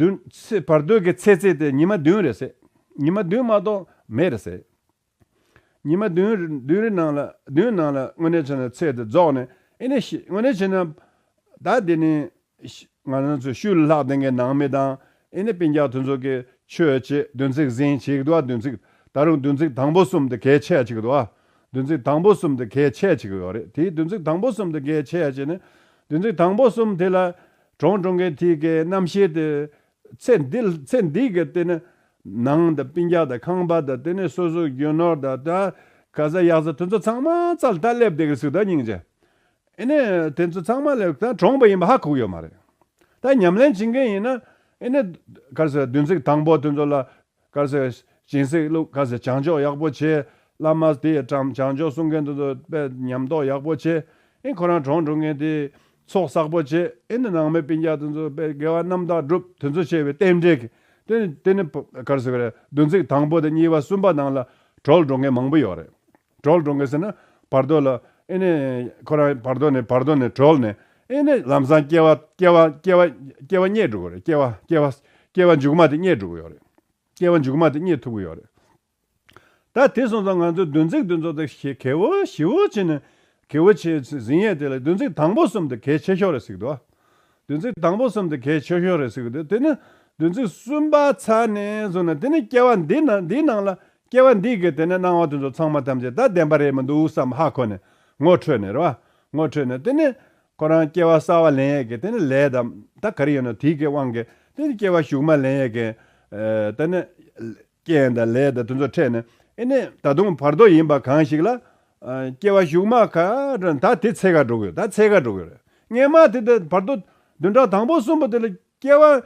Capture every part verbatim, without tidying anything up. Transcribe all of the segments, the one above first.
བདུན་ཚེ་བར་དོ་གི་ཚེ་ཚད་དེ་ཉི་མ་བདུན་རེད་ཟེར། ཉི་མ་བདུན་མ་གཏོགས་མེད་རེད་ཟེར། ཉི་མ་བདུན་བདུན་རེ་ནང་ལ་བདུན་ནང་ལ་དངོས་གནས་བྱས་ན་ཚེ་དེ་རྫོགས་ནས། ཨེ་ནས་ཤི་དངོས་གནས་བྱས་ན་ད་དེ་ནི་ཤི་ང་རང་ཚོ་ཤུལ་ལྷག་ལྡན་གྱི་ནང་མི་དང་། ཨེ་ནས་སྤུན་ཀྱག་དེ་ཚོ་གི་ཆོས་བྱེད་བདུན་ཚིགས་ཟིན་བྱེད་ཀྱི་འདུག་བ། བདུན་ཚིགས་ད་རུང་བདུན་ཚིགས་དང་པོ་གསུམ་དེ་གལ་ཆེ་བྱེད་ཀྱི་འདུག་བ། བདུན་ཚིགས་དང་པོ་གསུམ་དེ་གལ་ཆེ་བྱེད་ཀྱི་ཡོད་རེད། དེའི་བདུན་ཚིགས་དང་པོ་གསུམ་དེ་གལ་ཆེ་བྱས་ནས། བདུན་ཚིགས་དང་པོ་གསུམ་དེ་ལ་གྲོངས་གྲོངས་མཁན་དེ་གི་རྣམ་ཤེས་དེ་ཚེ་འདི་ཚེ་འདི་གི་དེ་ནི་ནང་དང་སྤུན་ཀྱག་དང་ཁང་པ་དང་། དེ་ནི་སོ་སོའི་རྒྱུ་ནོར་དང་། ད་ག་ས་ཡག་ས་དེ་ཚོ་ཚང་མ་རྩ་ལ་ད་སླེབས་བསྡད་ཀྱི་ཟིག་ད་སྙིང་རྗེ། ཨེ་ནས་དེ་ཚོ་ཚང་མ་སླེབས། ད་གྲོངས་པ་ཡིན་པ་ཧ་གོ་གི་ཡོད་མ་རེད། ད་ཉམས་ལེན་བྱེད་མཁན་ཡིན་ན། ཨེ་ནས་ག་རེ་ཟེར། བདུན་ཚིགས་དང་པོ་དེ་ཚོ་ལ་ག་རེ་ཟེར། སྦྱིན་སྲེག་བླུགས། ག་རེ་ཟེར། བྱང་ཆོག་ཡག་པོ་བྱས། བླ་མ་དེ་ཡི་བྱང་ཆོག་གསུང་མཁན་དེ་ཚོ་དཔེ་ཉམས་རྟོགས་ཡག་པོ་བྱས། ཨེ་ཁོ་རང་གྲོངས་འགྲོ་མཁན་དེ་ཚོགས་བསགས་པོ་བྱས། ཨེ་ནི་ནང་མི་སྤུན་ཀྱག་དེ་ཚོ་དཔེ་དགེ་བ་རྣམ་དག་བསྒྲུབས། དེ་ཚོ་བྱས་པའི་རྟེན་འབྲེལ་གྱི། དེ་ནི་དེ་ནི་ག་རེ་ཟེར་གི་རེད། བདུན་ཚིགས་དང་པོ་དང་གཉིས་པ་གསུམ་པ་ནང་ལ་གྲོལ་འགྲོ་མཁན་མང་པོ་ཡོད་རེད། གྲོལ་འགྲོ་མཁན་ཟེར་ན་བར་དོ་ལ། ཨེ་ནི་ཁོ་རང་བར་དོ་ནས་བར་དོ་ནས་གྲོལ་ནས། ཨེ་ནི་ལམ་སང་སྐྱེ་བ་སྐྱེ་བ་སྐྱེ་བ་སྐྱེ་བ་རྙེད་འགྲོ་གི་རེད། སྐྱེ་བ་སྐྱེ་བ་སྐྱེ་བ་མཇུག་མ་དེ་རྙེད་འགྲོ་གི་ཡོད་རེད། སྐྱེ་བ་མཇུག་མ་དེ་རྙེད་ཐུབ་ཀྱི་ཡོད་རེད། ད་དེ་སོང་ཙང་ང་ཚོ་བདུན་ཚིགས་བདུན་ཚོགས་དེ་གལ་པོ་ཞེ་པོ་བྱས་ནས། གལ་པོ་ཆེ་ཟིན་ཡས་དེ་ལ་བདུན་ཚིགས་དང་པོ་གསུམ་དེ་གལ་ཆེ་ཤོས་རེད་ཟེར་གི་འདུག་བདུན་ཚིགས་དང་པོ་གསུམ་དེ་གལ་ཆེ་ཤོས་རེད་ཟེར་གི་འདུག་དེ་ནི་བདུན་ཚིགས་གསུམ་པ་ཚར་ནས་བཟུང་ནས། དེ་ནི་སྐྱེ་བ་འདི་ནང་འདིའི་ནང་ལ། སྐྱེ་བ་འདི་གི་དེ་ནི་སྣང་བ་དེ་ཚོ་ཚང་མ་ཐམས་ཅད་ད་བདེན་པ་རེད་མི་འདུག་བསམ་ཧ་གོ་ནས། ངོ་འཕྲོད་ནས་རེད་བ། ངོ་འཕྲོད་ནས་དེ་ནི་ཁོ་རང་སྐྱེ་བ་གསར་བ་ལེན་ཡས་ཀྱི་དེ་ནི་ལས་དང་། ད་ག་རེ་ཡོད་ན་དེའི་གི་དབང་གིས་དེ་ནི་སྐྱེ་བ་གཞུག་མ་ལེན་ཡས་ཀྱི། ཨ། དེ་ནི་རྐྱེན་དང་ལས་དང་དེ་ཚོ་འཕྲད་ནས། ཨེ་ནས་ད་དུང་བར་དོ་ཡིན་པ་གང་ཞིག་ལ། ཨ། སྐྱེ་བ་གཞུག་མ་ག་རེ་ད་དེ་ཚད་ཀ་འགྲོ་གི་ཡོད། ད་ཚད་ཀ་འགྲོ་གི་ཡོད་རེད། སྔས་མ་དེ་དེ་བར་དོ་བདུན་ཕྲག་དང་པོ་གསུམ་པོ་དེ་ལ་སྐྱེ་བ། ཨ།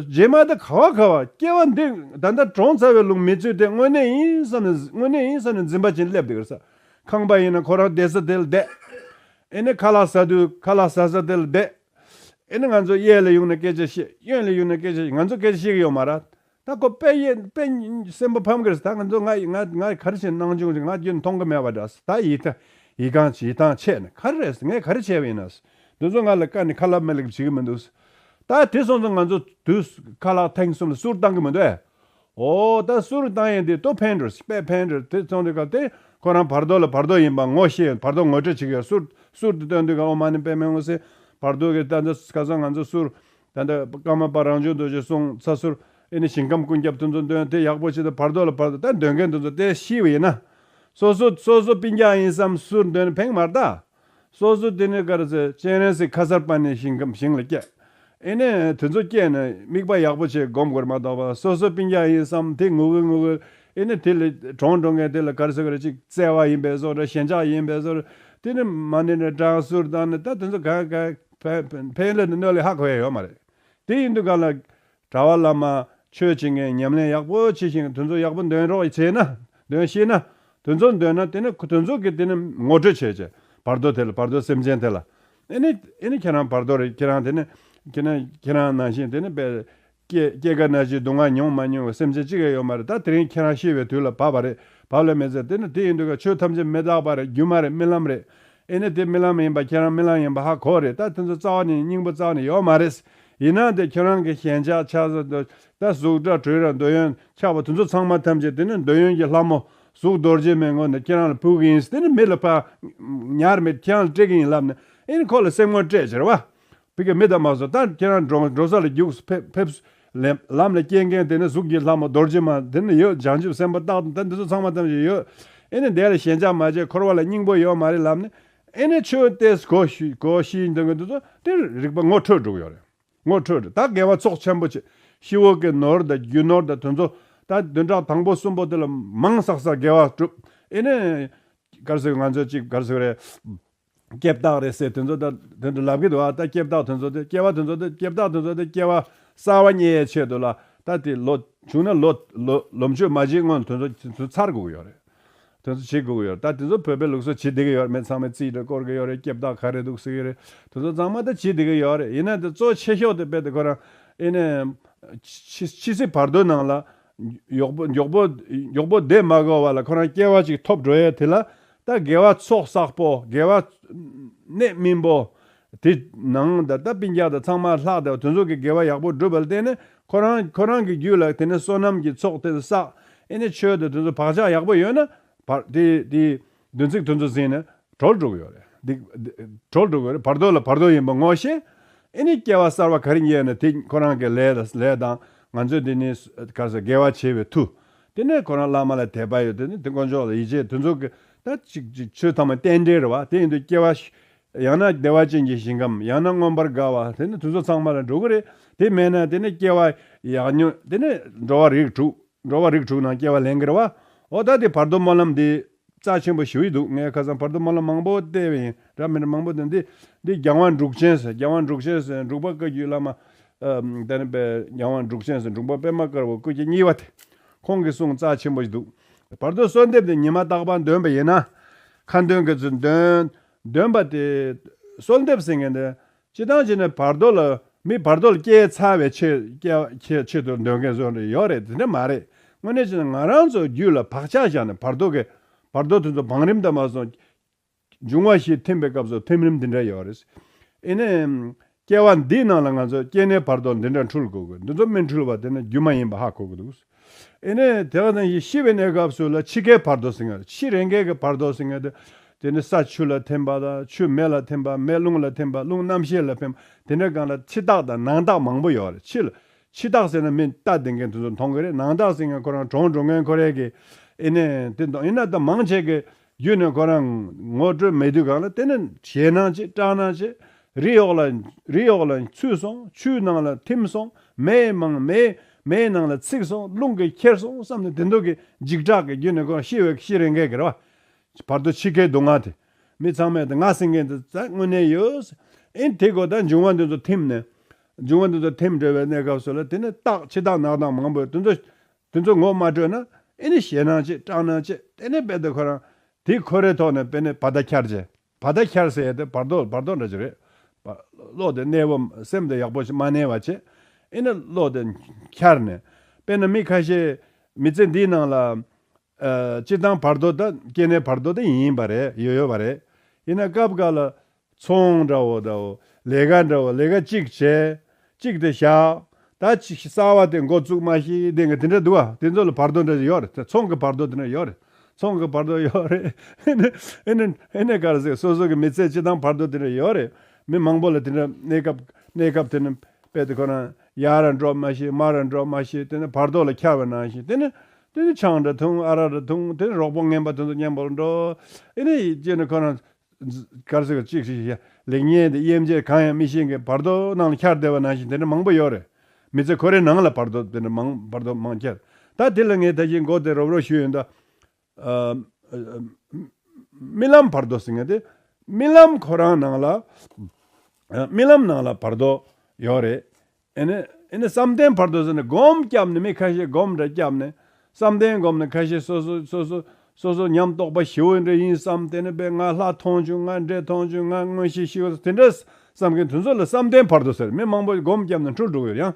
རྗེས་མ་དེ་ག་བ་ག་བ། སྐྱེ་བ་འདི་ད་ལྟ་གྲོངས་ཚར་བའི་ལུགས་མི་ཚུལ་དེ་དངོས་གནས་ཡིན་བསམ་ནས། དངོས་གནས་ཡིན་བསམ་ནས་འཛིན་པ་ཅན་སླེབས་བསྡད་ཀྱི་རེད་ས། ཁང་པ་ཡིན་ན་ཁོ་རང་བསྡད་ས་དེ་ལ་བསྡད། ཨེ་ནས་ཁ་ལག་ཟ་དུས་ཁ་ལག་ཟ་ས་དེ་ལ་བསྡད། ཨེ་ནས་ང་ཚོ་གཡས་ལ་ཡོང་ནས་སྐད་ཆ་བཤད། གཡོན་ལ་ཡོང་ནས་སྐད་ཆ་བཤད། ང་ཚོ་སྐད་ཆ་བཤད་ཀྱི་ཡོད་མ་རེད། ད་ཁོ་དཔེ་ཡེ་དཔེ་སེམས་པ་ཕམ་གི་རེད། ད་ང་ཚོ་ང་ང་ང་ག་རེ་བྱས་གནང་བྱུང་རེད། ང་རྒྱུན་མཐོང་གི་མེད་པ་འདྲ། ད་ཡིད་ཐང་ཡིད་ཐང་ཡིད་ཐང་ཆད་ནས། ག་རེ་རེད། ངས་ག་རེ་བྱས་པ་ཡིན་ན། འདི་ཚོ་ང་ལ་བཀའ་ནི་ཁ་ལབ་མི་ལབ་བྱེད་ཀྱི་མི་འདུག་ད་དེ་སོང་ཙང་ང་ཚོ་དུས་ཁ་ལག་ཐེངས་གསུམ་ལ་གསུར་བཏང་གི་མི་འདུག་ཨེ། ཨོ། ད་གསུར་བཏང་ཡས་འདི་ལྟོ་ཕན་འགྲོ། དཔེ་ཕན་འགྲོ། དེ་སོང་དུས་སྐབས་དེ་ཁོ་རང་བར་དོ་ལ་བར་དོ་ཡིན་པ་ངོ་ཤེས། བར་དོ་ངོ་སྤྲོད་བྱེད་ཀྱི་ཡོད། གསུར་གསུར་དེ་བཏོན་དུས་སྐབས། ཨོཾ་མ་ཎི་པདྨེ་ཧཱུྃ་ཟེར། བར་དོ་གི་ད་ལྟ་ཁ་སང་ང་ཚོ་གསུར། ད་ལྟ་ཀརྨ་པ་རང་བྱུང་རྡོ་རྗེ་གསུང་ཚ་གསུར། ཨེ་ནི་ཞིང་ཁམས་ཀུན་ཁྱབ་དེ་ཚོ་འདོན། དེ་ཡག་པོ་ཞིག་ད་བར་དོ་ལ་བར་དོ་ད་འདོན་མཁན་དེ་ཚོ་དེ་ཤེས་པ་ཡིན་ན། སོ་སོ་སོ་སོ་སྤུན་ཀྱག་ཡིན་བསམ་གསུར་འདོན་ཕན་མ་རེད་ད། སོ་སོ་དེ་ནི་ག་རེ་ཟེར། སྤྱན་རས་གཟིགས་ཁ་སར་པ་ཎི་ཞིང་ཁམས་ཞིང་ལ་སྐྱེས། ཨེ་ནས་དེ་ཚོ་སྐྱེས་ནས་དམིགས་པ་ཡག་པོ་བྱས་སྒོམ་དགོས་མ་གཏོགས་པ། སོ་སོ་སྤུན་ཀྱག་ཡིན་བསམ་དེ་ངུ་གི་ངུ་གི། ཨེ་ནས་དེ་ལས་གྲོངས་འགྲོ་མཁན་དེ་ལ་ག་རེ་ཟེར་གི་རེད། ཅིག་བརྩེ་བ་ཡིན་པའི་བཟོ་འདྲ། ཞེན་ཆགས་ཡིན་པའི་བཟོ་འདྲ། དེ་ནི་མ་ཎི་ནས་བགྲང་། གསུར་བཏང་ནས། ད་དེ་ཚོ་ག་ག་ཕན་ཕན་ལས་ནི་གནོད་ལས་ཧ་གོ་ཡ་ཡོད་མ་རེད། དེ་ཡིན་དུས་ག་ལ། གྲྭ་པ་བླ་མ་ཆོས་བྱེད་མཁན་ཉམས་ལེན་ཡག་པོ་བྱེད་ཤེས་མཁན་དེ་ཚོ་ཡག་པོ་འདོན་རོགས་བྱས་ན། འདོན་ཤེས་ན། དེ་ཚོ་འདོན་ན་དེ་ནི་དེ་ཚོ་གི་དེ་ནི་ངོ་སྤྲོད་བྱས་བྱས། བར་དོ་དེ་ལ། བར་དོ་སེམས་ཅན་དེ་ལ། ཨེ་ནི་ཨེ་ནི་ཁྱེད་རང་བར་དོ་རེད། ཁྱེད་རང་དེ་ནི་ཁྱེད་རང་ཁྱེད་རང་ནང་བཞིན་དེ་ནི་དཔེ་སྐྱེ་སྐྱེ་རྒ་ན་འཆིའི་སྡུག་བསྔལ་མྱོང་མ་མྱོང་བའི་སེམས་ཅན་གཅིག་ཀྱང་ཡོད་མ་རེད། ད་དེ་རིང་ཁྱེད་རང་ཤི་བའི་དུས་ལ་བབས་པ་རེད། བབས་ལ་མེད་ཚེ། དེ་ནི་དེ་ཡིན་དུས་ཀ་ཆོས་ཐམས་ཅད་མི་རྟག་པ་རེད། སྒྱུ་མ་རེད། རྨི་ལམ་རེད། ཨེ་ནི་དེ་རྨི་ལམ་ཡིན་པ་ཁྱེད་རང་རྨི་ལམ་ཡིན་པ་ཧ་གོ་རེད། ད་དེ་ཚོ་རྩ་བ་ནས་སྙིང་པོ་རྩ་བ་ནས་ཡོད་མ་རེད། ཡིན་ན་དེ་ཁྱེད་རང་གི་ཞེན་ཆགས་ཆགས་ས་དེ། ད་གཟུགས་སྒྲ་དྲི་རོ་འདོད་ཡོན་ཆགས་པ་དེ་ཚོ་ཚང་མ་ཐམས་ཅད་དེ་ནི་འདོད་ཡོན་གྱི་ལྷ་མོ་གཟུགས་རྡོ་རྗེ་མའི་ངོས་ནས་ཁྱེད་རང་ལ་ཕུལ་གི་ཡིན། དེ་ནི་མི་ལ་ཕར་ཉར་མེད། ཁྱེད་རང་ལ་སྤྲད་གི་ཡིན་ལབ་ནས། ཨེ་ནི་ཁོ་ལ་སེམས་ངོ་སྤྲད་ཕྱིར་བ། ཕ་གི་མི་དང་མ་སོང་། ད་ཁྱེད་རང་འགྲོ་འགྲོ་ས་ལ་རྒྱུགས་ཕེབས་ཕེབས། ལམ་ལ་སྐྱེལ་མཁན་དེ་ནི་གཟུགས་ཀྱི་ལྷ་མོ་རྡོ་རྗེ་མ་དེ་ནི་ཡོད། བྱང་ཆུབ་སེམས་དཔའ་རྟག་ད་འདི་ཚོ་ཚང་མ་ཐམས་ཅད་ཡོད། ཨེ་ནི་དེ་ལ་ཞེན་ཆགས་མ་བྱེད། འཁོར་བ་ལ་སྙིང་པོ་ཡོད་མ་རེད་ལབ་ནས། ཨེ་ནི་ཆོས་དེ་གོ་ཤེས་གོ་ཤེས་འདོད་མཁན་དེ་ཚོ་དེ་རིག་པ་ངོ་འཕྲོད་འགྲོ་གི་ཡོད་རེད། ངོ་འཕྲོད་རེད། ད་དགེ་བ་ཚོགས་ཆེན་པོ་བྱེད། ཤི་བོ་གི་ནོར་དང་རྒྱུ་ནོར་དང་དེ་ཚོ། ད་བདུན་ཕྲག་དང་པོ་གསུམ་པོ་དེ་ལ་མང་སག་སག་དགེ་བ་སྒྲུབ། ཨེ་ནི་ག་རེ་ཟེར། ང་ཚོ་ཅིག་ག་རེ་ཟེར་རེད། སྐྱེ་རྟགས་རེད་ཟེར། དེ་ཚོ་ད་དེ་འདྲ་ལབ་ཀྱི་འདུག་ཨ། ད་སྐྱེ་རྟགས་དེ་ཚོ་དེ། སྐྱེ་བ་དེ་ཚོ་དེ། སྐྱེ་རྟགས་དེ་ཚོ་དེ་སྐྱེ་བ་གསར་བ་རྙེད་ཡའི་ཆེད་དུ་ལ། ད་དེ་ལོ་བྱུང་ན་ལོ་ལོ་ལོ་མཆོད་མ་བྱེད་སྔོན་དེ་ཚོ་དེ་ཚོ་ཚར་དགོས་ཀྱི་ཡོད་རེད། དེ་ཚོ་བྱེད་དགོས་ཀྱི་ཡོད་རེད། ད་དེ་ཚོ་བོད་པའི་ལུགས་སྲོལ་བྱེད་བསྡད་ཀྱི་ཡོད་རེད། མི་ཚང་མས་རྩིས་འདྲ་བསྐོར་གྱི་ཡོད་རེད། སྐྱེ་རྟགས་ག་རེ་འདུག་ཟེར་གྱི་རེད། དེ་ཚོ་ཚང་མ་ད་བྱེད་བསྡད་ཀྱི་ཡོད་རེད། ཡིན་ན་དེ་གཙོ་ཆེ་ཤོས་དེ་དཔེ་དེ་ཁོ་རང་ཨེ་ནས་ཕྱི་ཕྱི་སྲིད་བར་དོ་ནང་ལ། མགྱོགས་པོ་མགྱོགས་པོ་མགྱོགས་པོ་བསྡད་མ་དགོས་པ་ལ་ཁོ་རང་སྐྱེ་བ་ཅིག་ཐོབ་འགྲོ་ཡས་དེ་ལ། ད་དགེ་བ་ཚོགས་བསགས་པོ། དགེ་བ་གནད་སྨིན་པོ། དེ་ནང་ད་ལྟ་སྤུན་ཀྱག་དང་ཚང་མ་ལྷག་དང་དེ་ཚོ་གི་དགེ་བ་ཡག་པོ་བསྒྲུབས་པ་ལ་བརྟེན་ནས་ཁོ་རང་ཁོ་རང་གི་རྒྱུད་ལ་དེ་ནས་བསོད་ནམས་ཀྱི་ཚོགས་དེ་བསགས། ཨེ་ནས་ཆོས་དང་དེ་ཚོ་བག་ཆགས་ཡག་པོ་ཡོད་ན་བར་དེ་དེ་བདུན་ཚིགས་དེ་ཚོ་ཟིན་ནས་གྲོལ་འགྲོ་གི་ཡོད་རེད། འདི་འདི་གྲོལ་འགྲོ་གི་ཡོད་རེད། བར་དོ་ལ་བར་དོ་ཡིན་པ་ངོ་ཤེས། ཨེ་ནས་སྐྱེ་བ་གསར་བ་ག་རེ་རྙེད་ན་དེ་ཁོ་རང་གི་ལས་ལ་ལས་དང་ང་ཚོས་དེ་ནས་ག་རེ་ཟེར་དགེ་བ་བྱེད་པའི་མཐུ། དེ་ནས་ཁོ་རང་བླ་མ་ལ་དད་པ་ཡོད། དེ་ནས་དེ་དཀོན་མཆོག་ལ་ཡིད་ཆེས། དེ་ཚོ་གི་ད་ཅིག་ཅིག་ཆོས་ཐ་མ་རྟེན་འབྲེལ་རེད་བ། དེ་ཡིན་དུས་སྐྱེ་བ་ཡང་ན་བདེ་བ་ཅན་གྱི་ཞིང་ཁམས། ཡང་ན་མངོན་པར་དགའ་བ། དེ་ནི་དེ་ཚོ་ཚང་མ་ལ་འགྲོ་གི་རེད། དེ་མེད་ན་དེ་ནི་སྐྱེ་བ་ཡག་ཉོན། དེ་ནི་འགྲོ་བ་རིགས་དྲུག་འགྲོ་བ་རིགས་དྲུག་ནང་སྐྱེ་བ་ལེན་གི་རེད་བ། འོ་ད་དེ་བར་དོ་སྨོན་ལམ་འདི་རྩ་ཆེན་པོ་ཞུ་ཡི་འདུག་ངས་ཁ་སང་བར་དོ་སྨོན་ལམ་མང་པོ་བལྟས་པ་ཡིན། རབ་མི་རབ་མང་པོ་བལྟས། འདི་འདི་རྒྱལ་དབང་འབྲུག་ཆེན་ཟེར། རྒྱལ་དབང་འབྲུག་ཆེན་ཟེར། འབྲུག་པ་བཀའ་བརྒྱུད་བླ་མ། ཨ་དེ་ནི་པའི་རྒྱལ་དབང་འབྲུག་ཆེན་ཟེར། འབྲུག་པ་པད་མ་དཀར་པོ་སྐུ་སྐྱེ་གཉིས་པ་དེ། ཁོང་གི་གསུང་རྩ་ཆེན་པོ་ཞིག་འདུག་བར་དོ་གསོལ་འདེབས་དེ་ཉི་མ་རྟག་པར་འདོན་པ་ཡིན་ན། ཁ་འདོན་གྱི་ཚུལ་འདོན། འདོན་པ་དེ་གསོལ་འདེབས་ཟེར་མཁན་དེ། སྤྱིར་བཏང་བྱས་ན་བར་དོ་ལ་མི་བར་དོ་ལ་སྐྱེས་ཚར་བའི་ཆེད་སྐྱེ་ཆེད་ཆེད་དུ་འདོན་མཁན་བཟོ་འདྲ་ཡོད་རེད། དེ་འདྲ་མ་རེད། དངོས་གནས་བྱས་ན་ང་རང་ཚོ་རྒྱུད་ལ་བག་ཆགས་བཞག་ནས་བར་དོ་གི་བར་དོ་དེ་ཚོ་བང་རིམ་དུ་མ་སོང་། འབྱུང་བ་བཞི་ཐིམ་པའི་སྐབས་སུ་ཐིམ་རིམ་འདི་འདྲ་ཡོད་རེད། ཨེ་ནས། སྐྱེ་བ་འདིའི་ནང་ལ་ང་ཚོ་སྐྱེ་གནས་བར་དོ་འདི་འདྲ་འཁྲུལ་དགོས་དགོས། འདི་ཚོ་མི་འཁྲུལ་བ་དེ་ནི་རྒྱུ་མ་ཡིན་པ་ཧ་གོ་དགོས་འདུག་ཨེ་ནས་དེ་ག་ནང་བཞིན་ཤི་བའི་གནས་སྐབས་སུ་ལ་འཆི་ཁའི་བར་དོ་ཟེར་མཁན་རེད། ཤི་རན་མཁན་གྱི་བར་དོ་ཟེར་མཁན་དེ། དེ་ནི་ས་ཆུ་ལ་ཐིམ་པ་དང་ཆུ་མེ་ལ་ཐིམ་པ། མེ་རླུང་ལ་ཐིམ་པ། རླུང་རྣམ་ཤེས་ལ་ཐིམ་པ། དེ་འདྲ་སྒང་ལ་ཕྱི་རྟགས་དང་ནང་རྟགས་མང་པོ་ཡོད་རེད། ཕྱི་ལ་ཕྱི་རྟགས་ཟེར་ན་མི་རྟ་འདེད་མཁན་དེ་ཚོ་མཐོང་གི་རེད། ནང་རྟགས་ཟེར་མཁན་ཁོ་རང་གྲོངས་འགྲོ་མཁན་ཁོ་རེ་གི། ཨེ་ནས་དེ་མཐོང་ཡིན་ན་ད་མང་ཆེ་གི་རྒྱུད་ནས་ཁོ་རང་ངོ་སྤྲོད་མེད་དུས་སྒང་ལ་དེ་ནི་ཞེད་སྣང་བྱེད། སྐྲག་སྣང་བྱེད། རི་འོག་ལ་རི་འོག་ལ་ཚུད་སོང་། ཆུའི་ནང་ལ་ཐིམ་སོང་། མེའི་མང་མེ་མེའི་ནང་ལ་ཚིག་སོང་། རླུང་གིས་ཁྱེར་སོང་བསམ་ནས་དེ་འདྲ་གི་འཇིགས་སྐྲག་གི་རྒྱུད་ནས་ཁོ་རང་ཤི་བའི་ཤི་རན་མཁན་གི་རེད་བ། བར་དོ་འཆི་ཁའི་སྡུག་བསྔལ་དེ། མི་ཚང་མས་དེ་ང་ཟེར་མཁན་དེ་ད་དངོས་གནས་ཡོད། ཨེ་དེ་གོ་ད་འབྱུང་བ་འདི་ཚོ་ཐིམ་ནས། འབྱུང་བ་འདི་ཚོ་ཐིམ་འགྲོ་བའི་གནས་སྐབས་སུ་ལ་དེ་ནི་རྟགས་ཕྱི་རྟགས་ནང་རྟགས་མང་པོ་ཡོད། དེ་ཚོ་དེ་ཚོ་ངོ་མ་སྤྲོད་ན་ཨེ་ནི་ཞེད་སྣང་བྱེད། སྐྲག་སྣང་བྱེད། དེ་ནས་རྦད་དེ་ཁོ་རང་དེ་ཁོ་རའི་ཐོག་ནས་དཔེར་ན་བར་ཐག་འཁྱར་བྱས། བར་ཐག་འཁྱར་ཟེར་ཡས་དེ་བར་དོ་བར་དོ་འདྲ་ཅིག་རེད། བ་བློ་དེ་གནས་པོ་སེམས་དེ་ཡག་པོ་ཞིག་མ་གནས་པ་བྱས། ཨེ་ནི་བློ་དེ་འཁྱར་ནས། དཔེར་ན་མི་ཁ་ཤས་མི་ཚེ་འདིའི་ནང་ལ། ཨ་སྤྱིར་བཏང་བར་དོ་དང་སྐྱེ་གནས་བར་དོ་དེ་ཡིན་པ་རེད། ཡོད་ཡོད་པ་རེད། ཡིན་ན་སྐབས་འགའ་ལ་ཚོང་འདྲ་བོ་དང་ལས་ཀ་འདྲ་བོ། ལས་ཀ་གཅིག་བྱས། གཅིག་དེ་བཞག་ད་ཅིག་གསར་བ་དེ་འགོ་བཙུགས་མ་ཤེས་དེ་འགའ་དེ་འདྲ་འདུག་བ། དེ་ཚོ་ལ་བར་དོ་འདྲ་ཡོད་རེད། ཚོང་གི་བར་དོ་དེ་འདྲ་ཡོད་རེད། ཚོང་གི་བར་དོ་ཡོད་རེད། ཨེ་ནི་ཨེ་ནི་ཨེ་ནི་ག་རེ་ཟེར། སོ་སོ་གི་མི་ཚེ་སྤྱིར་བཏང་བར་དོ་དེ་འདྲ་ཡོད་རེད། མི་མང་པོ་ལ་དེ་འདྲ་གནས་སྐབས་གནས་སྐབས་དེ་ནི་དཔེ་དེ་ཁོ་རང་ཡར་ར་འགྲོ་མ་ཤེས། མར་ར་འགྲོ་མ་ཤེས། དེ་ནི་བར་དོ་ལ་འཁྱར་བ་ནང་བཞིན། དེ་ནི་དེ་ནི་ཆང་འདྲ་འཐུང་། ཨ་རག་འདྲ་འཐུང་། དེ་ནི་རོགས་པ་ངན་པ་དེ་ཚོ་མཉམ་པོ་འགྲོ། ཨེ་ནི་ཅེ་ནི་ཁོ་རང་ག་རེ་ཟེར་གཅིག་ཞིག་ལེགས་ཉེས་དེ་དབྱེ་འབྱེད་གང་ཡང་མི་ཤེས་མཁན་བར་དོ་ནང་ལ་འཁྱར་བསྡད་པ་ནང་བཞིན་དེ་འདྲ་མང་པོ་ཡོད་རེད། མི་ཚེ་ཁོ་རའི་ནང་ལ་བར་དོ་དེ་འདྲ་མང་བར་དོ་མང་འཁྱར། ད་དེ་ལ་ངས་ད་གིན་མགོ་དེ་རོབ་རོབ་ཞུས་ཡོད་ད། ཨ་རྨི་ལམ་བར་དོ་ཟེར་མཁན་དེ། རྨི་ལམ་ཁོ་རང་ནང་ལ། ཨ་རྨི་ལམ་ནང་ལ་བར་དོ་ཡོད་རེད། ཨེ་ནི་ཨེ་ནི་བསམ་གཏན་བར་དོ་ཟེར་ནས་སྒོམ་བརྒྱབ་ནས། མི་ཁ་ཤས་སྒོམ་འདྲ་བརྒྱབ་ནས། བསམ་གཏན་སྒོམ་ནས་ཁ་ཤས་སོ་སོ་སོ་སོ་སོ་སོ་ཉམས་རྟོགས་པ་ཞེ་པོ་འདྲ་ཡིན་བསམ། དེ་ནས་པས་ང་ལྷ་མཐོང་བྱུང་། ང་འདྲེ་མཐོང་བྱུང་། ང་མངོན་ཤེས་ཤེས་བྱུང་། དེ་འདྲ་བསམ་མཁན་དེ་ཚོ་ལ་བསམ་གཏན་བར་དོ་ཟེར། མི་མང་པོ་སྒོམ་བརྒྱབ་ནས་འཁྲུལ་འགྲོ་གི་ཡོད།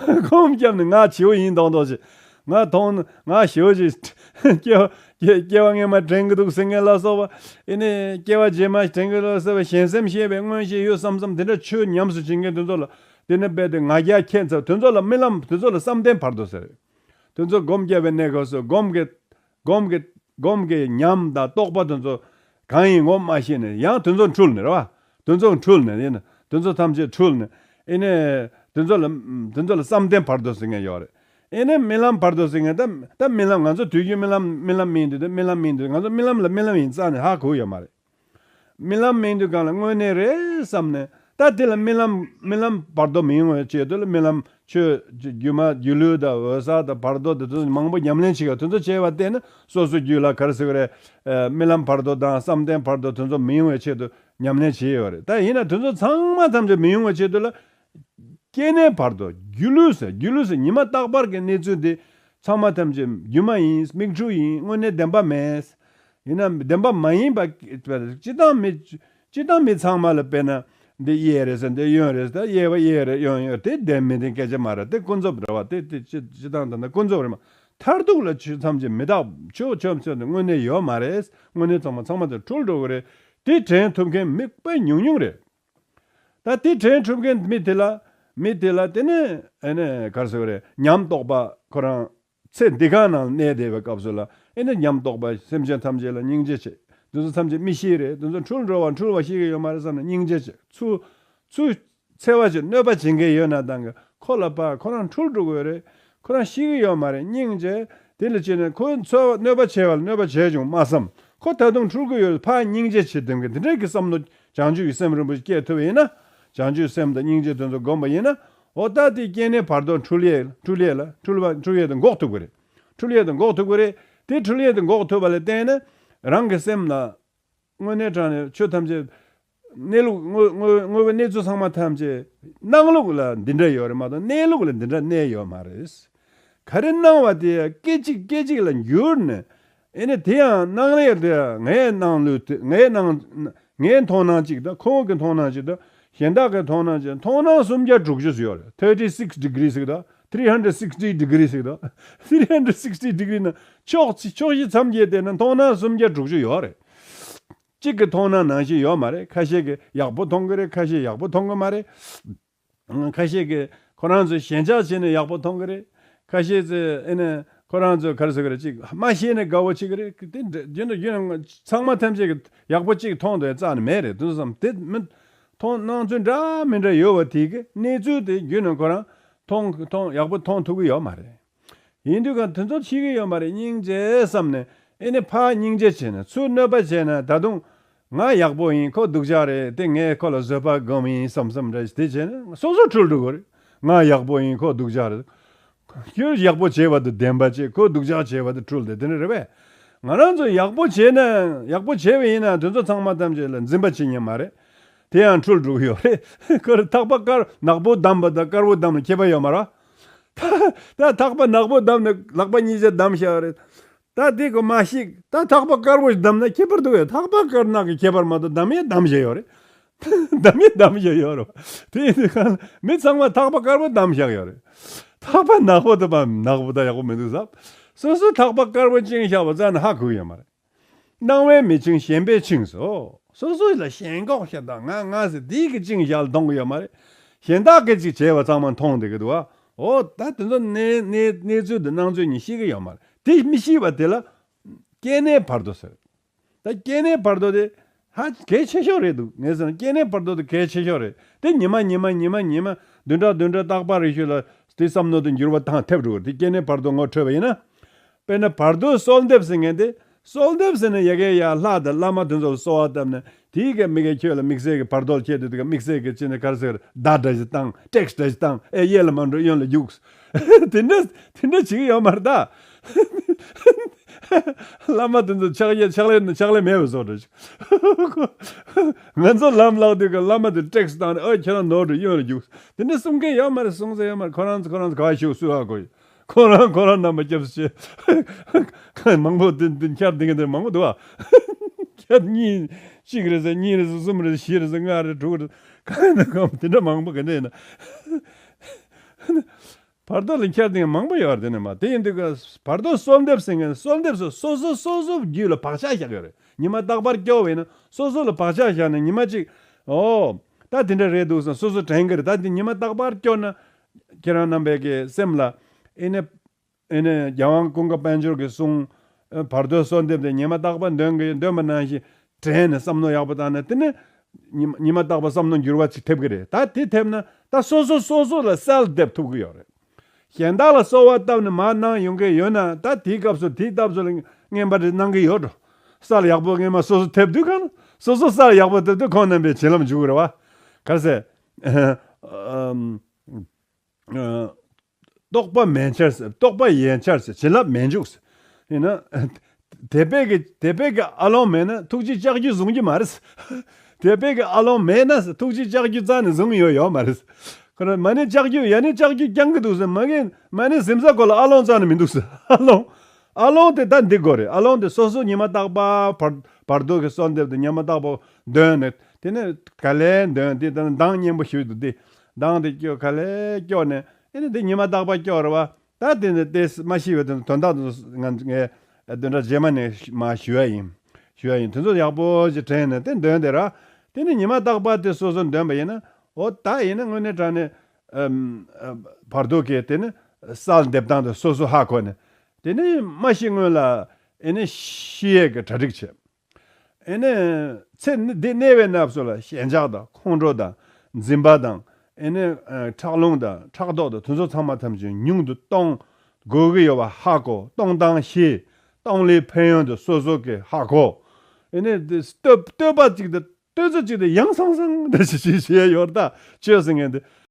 ཡང་སྒོམ་བརྒྱབ་ནས་ང་བྱིའུ་ཡིན་མདོག་མདོག་བྱེད། ང་མཐོང་ན་ང་ཞེ་པོ་ཅིག་སྐྱེ་བ་སྐྱེ་སྐྱེ་བ་སྔོན་མ་དྲན་གྱི་འདུག་ཟེར་མཁན་ལ་སོགས་པ། ཨེ་ནི་སྐྱེ་བ་རྗེས་མ་དྲན་གྱི་འདུག་ཟེར་བ། གཞན་སེམས་ཤེས་པའི་མངོན་ཤེས་ཡོད་བསམ་བསམ་དེ་འདྲ་ཆོས་ཉམས་སུ་བྱེད་མཁན་དེ་ཚོ་ལ། དེ་ནི་རྦད་དེ་ང་རྒྱལ་ཁྱད་མཚར། དེ་ཚོ་ལ་རྨི་ལམ། དེ་ཚོ་ལ་བསམ་གཏན་བར་དོ་ཟེར། དེ་ཚོ་སྒོམ་བརྒྱབ་པའི་གནས་སྐབས་སུ་སྒོམ་གྱི་སྒོམ་གྱི་སྒོམ་གྱི་ཉམས་དང་རྟོགས་པ་དེ་ཚོ་གང་ཡིན་ངོ་མ་ཤེས་ནས། ཡང་དེ་ཚོ་འཁྲུལ་ནས་རེད་བ། དེ་ཚོ་འཁྲུལ་ནས་ཡིན་ན། དེ་ཚོ་ཐམས་ཅད་འཁྲུལ་ནས། ཨེ་ནས་དེ་ཚོ་ལ་དེ་ཚོ་ལ་བསམ་གཏན་བར་དོ་ཟེར་མཁན་ཡོད་རེད། ཨེ་ནས་རྨི་ལམ་བར་དོ་ཟེར་མཁན་ད་ད་རྨི་ལམ། ང་ཚོ་དུས་རྒྱུན་རྨི་ལམ་རྨི་ལམ་རྨིས་དུས་དེ་རྨི་ལམ་རྨིས་དུས་ང་ཚོ་རྨི་ལམ་ལ་རྨི་ལམ་ཡིན་རྩ་ནས་ཧ་གོ་ཡོད་མ་རེད། རྨི་ལམ་རྨིས་དུས་སྒང་ལ་དངོས་གནས་རེད་བསམ་ནས། ད་དེ་ལ་རྨི་ལམ་རྨི་ལམ་བར་དོ་མི་ཡོང་བའི་ཆེད་དུ་ལ། རྨི་ལམ་ཆོས་སྒྱུ་མ་སྒྱུ་ལུས་དང་འོད་གསལ་དང་བར་དོ་དེ་ཚོ་མང་པོ་ཉམས་ལེན་བྱེད་ཀྱི། དེ་ཚོ་བྱས་པ་བརྟེན་ནས་སོ་སོ་རྒྱུད་ལ་ག་རེ་ཟེར་གི་རེད། ཨ་རྨི་ལམ་བར་དོ་དང་བསམ་གཏན་བར་དོ་དེ་ཚོ་མི་ཡོང་བའི་ཆེད་དུ་ཉམས་ལེན་བྱས་ཡོད་རེད། ད་ཡིན་ན་དེ་ཚོ་ཚང་མ་ཐམས་ཅད་མི་ཡོང་བའི་ཆེད་དུ་ལ། སྐྱེ་གནས་བར་དོ། སྒྱུ་ལུས་ཟེར། སྒྱུ་ལུས་ཟེར། ཉི་མ་རྟག་པར་གྱི་གནས་ཚུལ་འདི་ཚང་མ་ཐམས་ཅད་སྒྱུ་མ་ཡིན། མིག་འཕྲུལ་ཡིན། དངོས་གནས་བདེན་པ་མེད། ཡིན་ན་བདེན་པ་མ་ཡིན་པ། སྤྱིར་བཏང་མི་སྤྱིར་བཏང་མི་ཚང་མ་ལ་དཔེར་ན་འདི་གཡས་རེད་ཟེར། འདི་གཡོན་རེད་ཟེར། གཡས་པ་གཡས་རེད། གཡོན་གཡོན་རེད། དེ་བདེན་མི་བདེན་སྐད་ཆ་མ་རེད། དེ་ཀུན་རྫོབ་རེད་བ། དེ་དེ་སྤྱིར་སྤྱིར་བཏང་ད་ནི་ཀུན་རྫོབ་རེད་མ། མཐར་ཐུག་ལ་ཆོས་ཐམས་ཅད་མི་རྟག་ཆོས་ཆོས་ཆོས་དེ་དངོས་གནས་ཡོད་མ་རེད། དངོས་གནས་ཚང་མ་ཚང་མ་དེ་འཁྲུལ་འགྲོ་གི་རེད། དེ་དྲན་ཐུབ་མཁན་མི་དཔེ་ཉུང་ཉུང་རེད། ད་དེ་དྲན་གྲུབ་མཁན་མི་དེ་ལ། མི་དེ་ལ་དེ་ནས་ཨེ་ནས་ག་རེ་ཟེར་དགོས་རེད། ཉམས་རྟོགས་པ་ཁོ་རང་ཚེ་འདི་ག་ནང་གནས་བསྡད་པའི་སྐབས་སུ་ལ། ཨེ་ནས་ཉམས་རྟོགས་པ་སེམས་ཅན་ཐམས་ཅད་ལ་སྙིང་རྗེ་བྱེད། དེ་ཚོ་ཐམས་ཅད་མི་ཤི་རེད། དེ་ཚོ་འཁྲུལ་འགྲོ་བ་འཁྲུལ་བ་ཤེས་ཀྱི་ཡོད་མ་རེད་བསམ་ནས་སྙིང་རྗེ་བྱེད། ཚུར་ཚུར་འཚེ་བ་ཅིག་གནོད་པ་བྱེད་མཁན་ཡོད་ན་ད་གིན་ཁོ་ལ་ཕར། ཁོ་རང་འཁྲུལ་འགྲོ་གི་ཡོད་རེད། ཁོ་རང་ཤི་གི་ཡོད་མ་རེད། སྙིང་རྗེ། དེ་ལ་བྱས་ནས་ཁོའི་འཚོ་བ་གནོད་པ་བྱས་པ་ལ་གནོད་པ་བྱས་བྱུང་མ་བསམ། ཁོ་ད་དུང་འཁྲུལ་གི་ཡོད་རེད། ཕར་སྙིང་རྗེ་བྱེད་དེ་གི་དེ་འདྲའི་གི་བསམ་བློ་བྱང་ཆུབ་ཀྱི་སེམས་རིན་པོ་ཆེ་སྐྱེ་ཐུབ་པ་ཡིན་ན། བྱང་ཆུབ་སེམས་དང་སྙིང་རྗེ་དེ་ཚོ་བསྒོམས་པ་ཡིན་ན། འོ་ད་དེ་སྐྱེ་གནས་བར་དོ་འཁྲུལ་ཡས། འཁྲུལ་ཡས་ལ། འཁྲུལ་བ། འཁྲུལ་ཡས་དེ་འགོག་ཐུབ་ཀྱི་རེད། འཁྲུལ་ཡས་དེ་འགོག་ཐུབ་ཀྱི་རེད། དེ་འཁྲུལ་ཡས་དེ་འགོག་ཐུབ་པ་ལ་བརྟེན་ནས་རང་གི་སེམས་ལ། དངོས་གནས་དྲང་གནས་ཆོས་ཐམས་ཅད་གནས་ལུགས། དངོས་དངོས་དངོས་པོའི་གནས་ཚུལ་ཚང་མ་ཐམས་ཅད་སྣང་ལུགས་ལ་འདི་འདྲ་ཡོད་རེད་མ་གཏོགས་གནས་ལུགས་ལ་འདི་འདྲ་གནས་ཡོད་མ་རེད། ག་རེ་སྣང་བ་དེ་སྐད་ཅིག་སྐད་ཅིག་ལ་འགྱུར་ནས། ཨེ་ནས་དེ་ཡང་སྣང་ལས་དེ་ངའི་སྣང་ལུགས་དེ། ངའི་སྣང་། ངའི་མཐོང་སྣང་གཅིག་དང་། ཁོ་བོ་གི་མཐོང་སྣང་གཅིག་དང་། གཞན་དག་གི་མཐོང་སྣང་གཅིག། མཐོང་སྣང་སུམ་བརྒྱ་དྲུག་ཅུ་ཡོད་རེད། thirty six degrees ཟེར་གི་འདུག three hundred sixty degrees ཟེར་གི་འདུག three hundred sixty degrees ན་ཕྱོགས་ཕྱོགས་བཞི་མཚམས་བརྒྱད་དེ་ན་མཐོང་སྣང་སུམ་བརྒྱ་དྲུག་ཅུ་ཡོད་རེད། གཅིག་གི་མཐོང་སྣང་ནང་བཞིན་ཡོད་མ་རེད། ཁ་ཤས་ཀྱིས་ཡག་པོ་མཐོང་གི་རེད། ཁ་ཤས་ཡག་པོ་མཐོང་གི་མ་རེད། ཁ་ཤས་ཀྱིས་ཁོ་རང་ཚོས་ཞེན་ཆགས་བྱས་ནས་ཡག་པོ་མཐོང་གི་རེད། ཁ་ཤས་ཚོས་ཨེ་ནས་ཁོ་རང་ཚོས་ག་རེ་ཟེར་གི་རེད། ཅིག་མ་ཤེས་ནས་དགའ་བོ་བྱེད་ཀྱི་རེད། དེ་འདྲ་རྒྱུན་དུ་རྒྱུན་ཚང་མ་ཐམས་ཅད་ཀྱིས་ཡག་པོ་གཅིག་མཐོང་འདོད་རྩ་ནས་མེད་རེད། དུས་ཙམ་དེ་མི་མཐོང་། སྣང་ཚུལ་འདྲ་མི་འདྲ་ཡོད་པ་དེ་གི་གནས་ཚུལ་དེ་རྒྱུན་དུ་ཁོ་རང་མཐོང་མཐོང་ཡག་པོ་མཐོང་ཐུབ་ཀྱི་ཡོད་མ་རེད། ཡིན་དུས་ཀྱང་དེ་ཚོ་ཤེས་ཀྱི་ཡོད་མ་རེད། སྙིང་རྗེ་བསམ་ནས་ཨེ་ནས་ཕར་སྙིང་རྗེ་བྱས་ནས། ཚུར་གནོད་པ་བྱས་ན་ད་དུང་ང་ཡག་པོ་ཡིན། ཁོ་སྡུག་ཅག་རེད། དེ་ངས་ཁོ་ལ་བཟོད་པ་སྒོམ་ཡིན་བསམ་བསམ་འདྲ་ཞིག་དེ་བྱས་ན་སོ་སོ་འཁྲུལ་འགྲོ་གི་རེད། ང་ཡག་པོ་ཡིན། ཁོ་སྡུག་ཅག་རེད། ཁྱོད་ཡག་པོ་བྱས་པ་དེ་བདེན་པ་བྱས། ཁོ་སྡུག་ཅག་བྱས་པ་དེ་འཁྲུལ་ཏེ་དེ་འདྲ་རེད་པས། ང་རང་ཚོ་ཡག་པོ་བྱས་ན། ཡག་པོ་བྱས་པ་ཡིན་ན་དེ་ཚོ་ཚང་མ་ཐམས་ཅད་ལ་འཛིན་པ་བྱེད་ཉན་མ་རེད། དེ་ཡང་འཁྲུལ་འགྲོ་གི་ཡོད་རེད། ཁོ་རང་ཐག་པ་དཀར། ནག་པོ་བསྡམས་པ་དང་དཀར་པོ་བསྡམས་ན་ཁྱད་པར་ཡོད་མ་རེད། ད་ཐག་པ་ནག་པོ་བསྡམས་ནས་ལག་པ་གཉིས་ཆ་བསྡམས་བཞག་རེད། ད་དེ་གོ་མ་ཤིག་ད་ཐག་པ་དཀར་པོ་ཞིག་བསྡམས་ན་ཁྱད་པར་འདུག་གས། ཐག་པ་དཀར་ནག་གི་ཁྱད་པར་མ་གཏོགས་བསྡམས་ཡས་བསྡམས་བཞག་ཡོད་རེད། བསྡམས་ཡས་བསྡམས་བཞག་ཡོད་རེད། དེ་ཡིན་དུས་གང་ལ་མི་ཚང་མ་ཐག་པ་དཀར་པོ་བསྡམས་བཞག་ཡོད་རེད། ཐག་པ་ནག་པོ་དང་ནག་པོ་དང་ཡག་པོ་མི་འདུག་བསམ། སོ་སོ་ཐག་པ་དཀར་པོ་བཅིངས་བཞག་པ་རྩ་ནས་ཧ་གོ་གི་ཡོད་མ་རེད། སྣང་བས་མི་འཆིང་ཞེན་པས་འཆིང་ཟེར། སོ་སོ་ལ་ཞེན་ཁོག་ཤ་དང་ང་ང་ཟེར་དེའི་གི་བཅིངས་བཞག་ལ་མཐོང་གི་ཡོད་མ་རེད། གཞན་དག་གིས་ཅིག་བྱས་པ་ཚང་མ་མཐོང་བསྡད་ཀྱི་འདུག་བ། འོ་ད་དེ་ཚོ་གནས་གནས་གནས་ཚུལ་དང་སྣང་ཚུལ་གཉིས་ཤེས་ཀྱི་ཡོད་མ་རེད། དེ་མི་ཤེས་པ་དེ་ལ་སྐྱེ་གནས་བར་དོ་ཟེར། ད་སྐྱེ་གནས་བར་དོ་དེ་ཧ་གལ་ཆེ་ཤོས་རེད་འདུག་ངས་ཟེར་ན་སྐྱེ་གནས་བར་དོ་དེ་གལ་ཆེ་ཤོས་རེད། དེ་ཉི་མ་ཉི་མ་ཉི་མ་ཉི་མ་བདུན་ཕྲག་བདུན་ཕྲག་རྟག་པར་རེ་ཞིག་ལ་དེ་བསམ་མནོ་དེ་འགྱུར་བ་བཏང་ཐེབས་འགྲོ་གི་རེད། དེ་སྐྱེ་གནས་བར་དོ་ངོ་འཕྲོད་པ་ཡིན་ན། དཔེར་ན་བར་དོའི་གསོལ་འདེབས་ཟེར་མཁན་དེ། གསོལ་འདེབས་ཟེར་ན་ཡ་གིའི་ཡ་ལྷ་དང་བླ་མ་དེ་ཚོ་ལ་གསོལ་བ་བཏབ་ནས་དེའི་གི་མི་གི་ཁྱོད་ལ་དམིགས་བསལ་གྱི་བར་དོ་ལ་ཁྱེད་དེ་དེ་ག་དམིགས་བསལ་གྱི་བྱས་ནས་ག་རེ་ཟེར། བརྡ་འདྲ་ཞིག་བཏང་། ཊེག་སི་འདྲ་ཞིག་བཏང་། ཨེ་གཡས་ལ་མ་འགྲོ་གཡོན་ལ་རྒྱུགས། དེ་འདྲ་དེ་འདྲ་བྱེད་ཀྱི་ཡོད་མ་རེད་ད། བླ་མ་དེ་ཚོ་ཕྱག་གཡས་ཕྱག་ལས་ནི་ཕྱག་ལས་མེད་པའི་བཟོ་འདྲ་ཞིག་ང་ཚོ་ལམ་བརླག་དུས་ཀྱི་བླ་མ་དེ་ཊེག་སི་བཏང་ནས་ཨོ་ཁྱེད་རང་ནོར་འགྲོ་གཡོན་ལ་རྒྱུགས། དེ་འདྲ་གསུང་མཁན་ཡོད་མ་རེད། གསུང་ས་ཡོད་མ་རེད། ཁོ་རང་ཚོ་ཁོ་རང་ཚོ་ག་ཤུགས་སུ་ཧ་གོ་ཡོད། ཁོ་རང་ཁོ་རང་རྣམ་པ་སྐྱབས་སུ་མཆི། མང་པོ་དེ་དེ་འཁྱར་དེ་ག་དེ་མང་པོ་འདུག་ཨ། འཁྱར་གཉིས་གཅིག་རེད་ཟེར། གཉིས་རེད་ཟེར། གསུམ་རེད་ཟེར། བཞི་རེད་ཟེར། ལྔ་རེད། དྲུག་རེད། གང་ཡིན་ན་གང་དེ་འདྲ་མང་པོ་ག་འདྲ་ཡིན་ན། བར་དོ་ལ་འཁྱར་དེ་མང་པོ་ཡོད་རེད། དེ་ནས་མ་དེ་ཡིན་དུས་ཀ་བར་དོ་གསོལ་འདེབས་ཟེར་མཁན་གསོལ་འདེབས་སུ་སོ་སོ་སོ་སོ་རྒྱུད་ལ་བག་ཆགས་བཞག་ཡོད་རེད། ཉི་མ་རྟག་པར་སྐྱོ་བས་ན་སོ་སོ་ལ་བག་ཆགས་བཞག་ནས་ཉི་མ་གཅིག་ཨོ། ད་དེ་འདྲ་རེད་འདུག་བསམ་སོ་སོ་དྲན་གི་རེད། ད་དེ་ཉི་མ་རྟག་པར་སྐྱོ་ན། ཁྱེད་རང་རྣམ་པའི་གི་སེམས་ལ་ཨེ་ནས་ཨེ་ནས་རྒྱལ་དབང་ཀུན་དགའ་དཔལ་འབྱོར་གྱིས་གསུངས། བར་དོའི་གསོལ་འདེབས་དེ་ཉི་མ་རྟག་པར་འདོན་གི་འདོན་པ་ནང་བཞིན་དྲན་ནས་བསམ་མནོ་ཡག་པོ་བཏང་ན་དེ་ནི་ཉི་མ་ཉི་མ་རྟག་པར་བསམ་མནོ་འགྱུར་བ་ཅིག་ཐེབས་གི་རེད། ད་དེ་ཐེབས་ན་ད་སོ་སོ་སོ་སོ་ལ་གསལ་འདེབས་ཐུབ་གི་ཡོད་རེད། གཞན་དག་ལ་གསོལ་བ་བཏབ་ནས་མར་གནང་ཡོང་མཁན་ཡོད་ན་ད་དེའི་སྐབས་སུ་དེའི་སྐབས་སུ་ལ་རྔན་པ་རེ་གནང་གི་ཡོད་འགྲོ། གསལ་ཡག་པོ་རྔན་པ་སོ་སོ་ཐེབས་དུས་གང་སོ་སོ་གསལ་ཡག་པོ་ཐེབས་དུས་ཁོང་རྣམ་པའི་བྱིན་རླབས་འཇུག་གི་རེད་བ། ག་རེ་ཟེར། ཨ། རྟོག་པ་མེད་འཆར་ཟེར། རྟོག་པ་ཡལ་འཆར་ཟེར། བྱིན་རླབས་མེད་འཇུག་ཟེར། ཡིན་ན། དད་པའི་གི་དད་པའི་གི་ཨ་ལོང་མེད་ན་ཐུགས་རྗེ་ལྕགས་ཀྱུ་བཟུང་རྒྱུ་མ་རེད་ཟེར། དད་པའི་གི་ཨ་ལོང་མེད་ན་ཟེར་ཐུགས་རྗེ་ལྕགས་ཀྱུ་རྩ་ནས་བཟུང་ཡོད་ཡོད་མ་རེད་ཟེར། ཁོ་རང་མ་ཎི་ལྕགས་ཀྱུ་ཡ་ནི་ལྕགས་ཀྱུ་རྐྱང་གི་འདུག་ཟེར། མ་ངན་མ་ཎི་གཟིམ་ས་སྐོར་ལ་ཨ་ལོང་རྩ་ནས་མི་འདུག་ཟེར། ཨ་ལོང་། ཨ་ལོང་དེ་ད་འདི་དགོས་རེད། ཨ་ལོང་དེ་སོ་སོ་ཉི་མ་རྟག་པར་བར་བར་དོ་གི་གསོལ་འདེབས་དེ་ཉི་མ་རྟག་པར་འདོན་ནས་དེ་ནས་ག་ལེ་འདོན་དེ་ད་མདངས་སྙན་པོ་ཞུས་འདུག་དེ་མདངས་དེ་སྐྱོ་ག་ལེ་སྐྱོ་ནས། ཨེ་ནི་འདི་ཉི་མ་རྟག་པར་སྐྱོ་རེད་བ། ད་དེ་ནི་དེ་མ་ཤེས་པའི་དོན་དག་དེ་ང་ངས་བདུན་ཕྲག་རྗེས་མ་ནས་མ་ཞུ་ཡ་ཡིན། ཞུ་ཡ་ཡིན། དེ་ཚོ་ཡག་པོ་ཞིག་དྲན་ནས་དེ་འདོན་དེ་ར། དེ་ནི་ཉི་མ་རྟག་པར་དེ་སོ་སོ་འདོན་པ་ཡིན་ན། འོ་ད་ཡིན་ན་དངོས་གནས་དྲང་གནས་ཨམ་ཨ་བར་དོ་གི་དེ་ནི་སྲོལ་འདེབས་སྟངས་དེ་སོ་སོ་ཧ་གོ་ནས། དེ་ནི་མ་ཤི་སྔོན་ལ་ཨེ་ནི་ཤི་ཡས་ཀྱི་གྲ་སྒྲིག་བྱེད། ཨེ་ནི་ཚེ་འདི་གནས་པའི་གནས་སུ་ལ་ཞེན་ཆགས་དང་ཁོང་ཁྲོ་དང་འཛིན་པ་དང་ཨེ་ནི་ཨ་ཁྲག་རླུང་དང་ཕྲག་དོག་དང་དེ་ཚོ་ཚང་མ་ཐམས་ཅད་ཉུང་དུ་གཏོང་དགོས་ཀྱི་ཡོད་པ་ཧ་གོ། གཏོང་སྟངས་ཤེས། གཏོང་ལས་ཕན་ཡོན་དེ་སོ་སོ་གི་ཧ་གོ། ཨེ་ནི་དེ་བསྟོད་བསྟོད་པ་གཅིག་དང་བསྟོད་ཚིག་གཅིག་དང་ཡང་སང་སང་དེ་ཞིག་ཞིག་བྱས་ཡོད་ད་བཅོས་ཟིན་ངན་དེ།